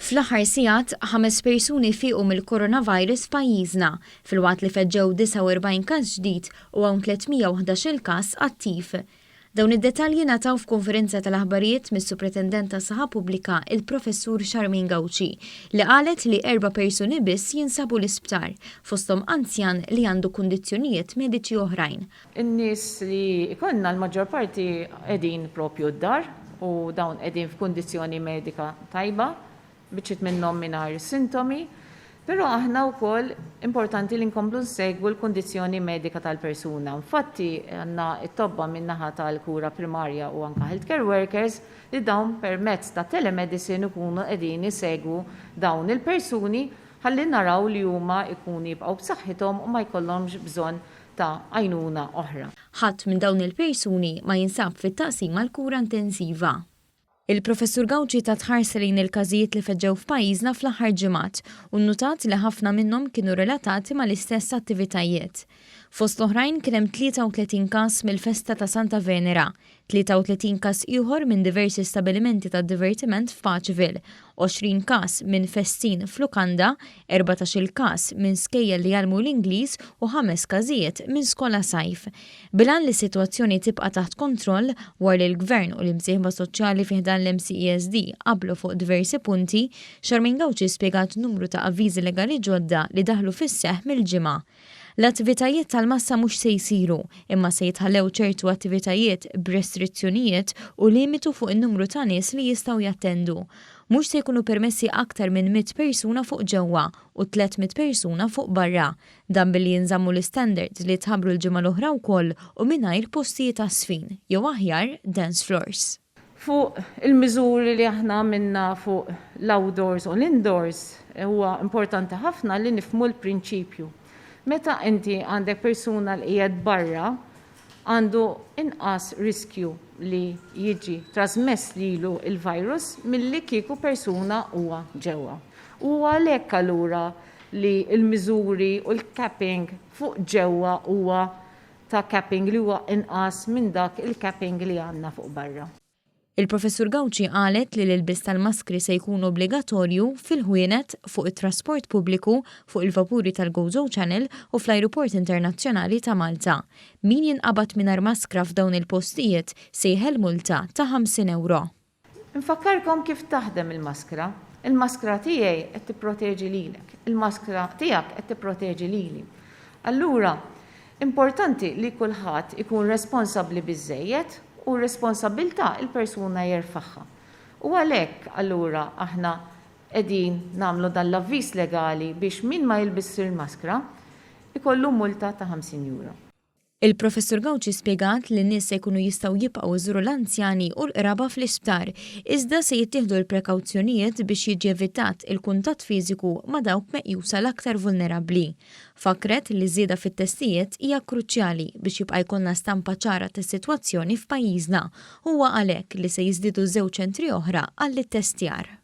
Fl-aħħar sigħat, ħames persuni fiequ mill-coronavirus f'pajjiżna, filwaqt li feġġew 49 każ ġdid u hawn 311-il każ attiv. Dawn id-dettalji ngħataw f'konferenza tal-aħbarijiet mis-Supretendent tas-Saħħa Pubblika, il-Professur Charmaine Gauci, li qalet li erba' persuni biss jinsabu l-isptar, fosthom anzjan li għandu kundizzjonijiet mediċi oħrajn. In-nies li jkollna l-maġġor parti qegħdin propju d-dar u dawn qegħdin f'kundizzjoni medika tajba, biċċiet minnhom mingħajr sintomi, però aħna wkoll importanti li nkomplu nsegwu l-kundizzjoni medika tal-persuna. Infatti għandna t-tobba min-naħa tal-kura primarja u anke healthcare workers li dawn permezz ta' telemedicine ikunu qegħdin isegwu dawn il-persuni ħalli naraw li huma jkunu jibqgħu b'saħħithom u ma jkollhomx bżonn ta' għajnuna oħra. Ħadd minn dawn il-persuni ma jinsab fit-taqsima għall-kura intensiva. Il-Professur Gauci tat ħarsa lejn il-każijiet li feġġew f'pajjiżna fl-aħħar ġimgħat u nnutat li ħafna minnhom kienu relatati mal-istess attivitajiet. Fost l-oħrajn kien hemm 33 każ mill-festa ta' Santa Venera, 33 każ ieħor minn diversi stabilimenti ta' divertiment f'Paceville, 20 każ minn festin f'lukanda, 14-il każ minn skejjel li jgħallmu l-Ingliż u ħames każijiet minn skola sajf. Bil-għan li s-sitwazzjoni tibqa' taħt kontroll, wara li l-Gvern u l-imsieħba soċjali fi ħdan l-MCESD qablu fuq diversi punti, Charmaine Gauci spjegat numru ta' avviżi legali ġodda li daħlu fis-seħħ mill-Ġimgħa. L-attivitajiet tal-massa mhux se jsiru, imma se jitħallew ċertu attivitajiet b'restrizzjonijiet u limitu fuq in-numru ta' nies li jistgħu jattendu. Mhux se jkunu permessi aktar minn 100 persuna fuq ġewwa u 300 persuna fuq barra. Dan billi jinżammu l-istandards li tħabbru l-ġimgħa l-oħra wkoll u mingħajr postijiet għaż-żfin, jew aħjar dance floors. Fuq il-miżuri li aħna għamilna fuq l-outdoors u l-indoors, huwa importanti ħafna li nifhmu l-prinċipju. Meta inti għandek persuna li qiegħed barra, għandu inqas riskju li jiġi trasmess lilu l-virus milli kieku persuna huwa ġewwa. U huwa għalhekk allura li l-miżuri u l-capping fuq ġewwa huwa ta' capping li huwa inqas minn dak il-capping li għandna fuq barra. Il-Professur Gauci qalet li l-ilbies tal-maskri se jkun obbligatorju fil-ħwienet, fuq it-trasport pubbliku, fuq il-vapuri tal-Gozo Channel u fl-Ajruport Internazzjonali ta' Malta. Min jinqabad mingħajr maskra f'dawn il-postijiet se jeħel multa ta' 50 ewro. Infakkarkom kif taħdem il-maskra. Il-maskra tiegħi qed tipproteġi lilek, il-maskra tiegħek qed tipproteġi lili. Allura, importanti li kulħadd ikun responsabbli biżżejjed u r-responsabbiltà il-persuna jerfagħha. U għalhekk allura aħna qegħdin nagħmlu dan l-avviż legali biex min ma jilbisx il-maskra jkollu multa ta' 50 euro. Il-Professur Gauci spjegat li n-nies se jkunu jistgħu jibqgħu jżuru l-anzjani u l-qraba fl-isptar, iżda se jittieħdu l-prekawzjonijiet biex jiġi evitat il-kuntatt fiżiku ma' dawk meqjusa l-aktar vulnerabbli. Fakkret li żieda fit-testijiet hija kruċjali biex jibqa' jkollna stampa ċara tas-sitwazzjoni f'pajjiżna. Huwa għalhekk li se jiżdiedu żewġ ċentri oħra għall-ittestjar.